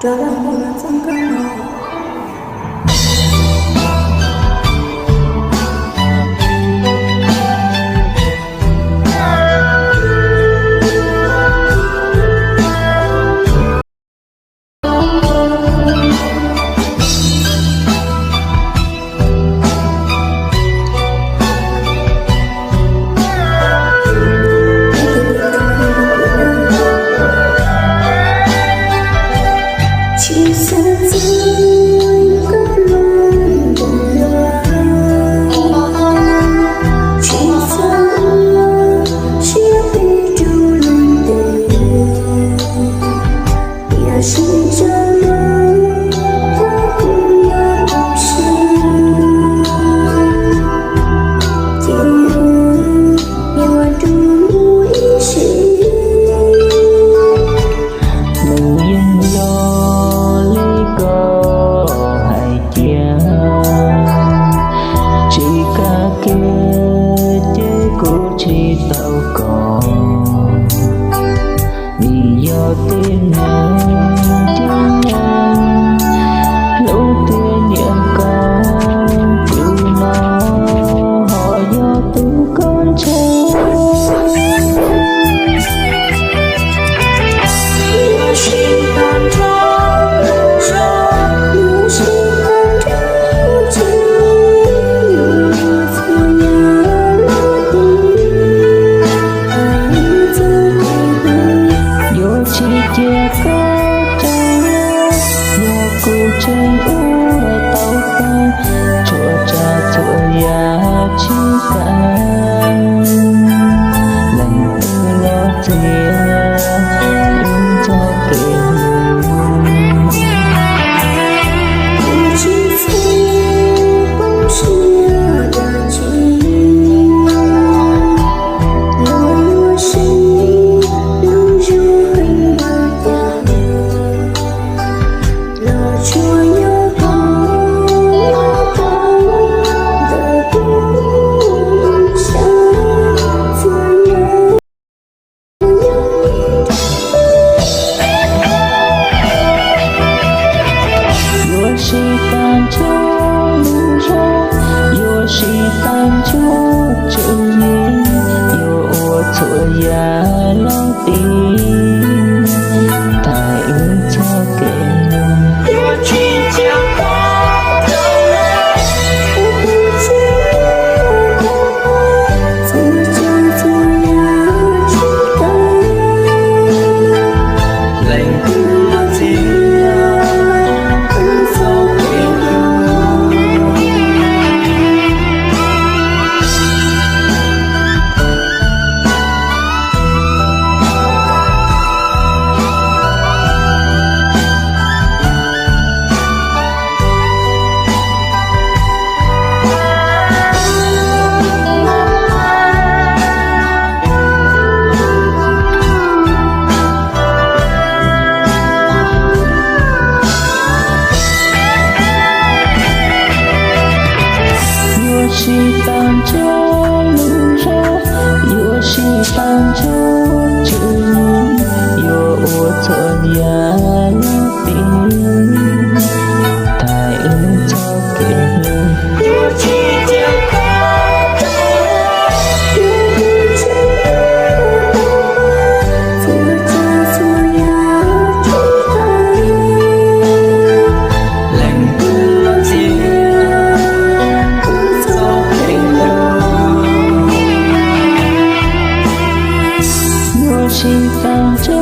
Rov los mus los txog koj no. Nws yeej yog li koj hais tiag, tsis kaj kiag ces kuv tsis tau koj. Vim yog tej neeg tib neeg hlub thiab nyiam koj, tus no ho yog tus koj ntshaw. Yuav tsis cia koj tso, yog kuv tseem ua tau koj, txhua tsav txhua yam tsis kam leej twg los txiav wb txoj kev hlub. Yuav siv tag nrho lub zog, yuav siv tag nrho tsev neeg, yuav ua txhua yam los tiv thaiv wb txoj kev hlub. Yuav siv tag nrho lub zog, yuav siv tag nrho tsev neeg, yuav ua txhua yam los tiv thaiv wb txoj kev hlub. Yuav siv tag nrho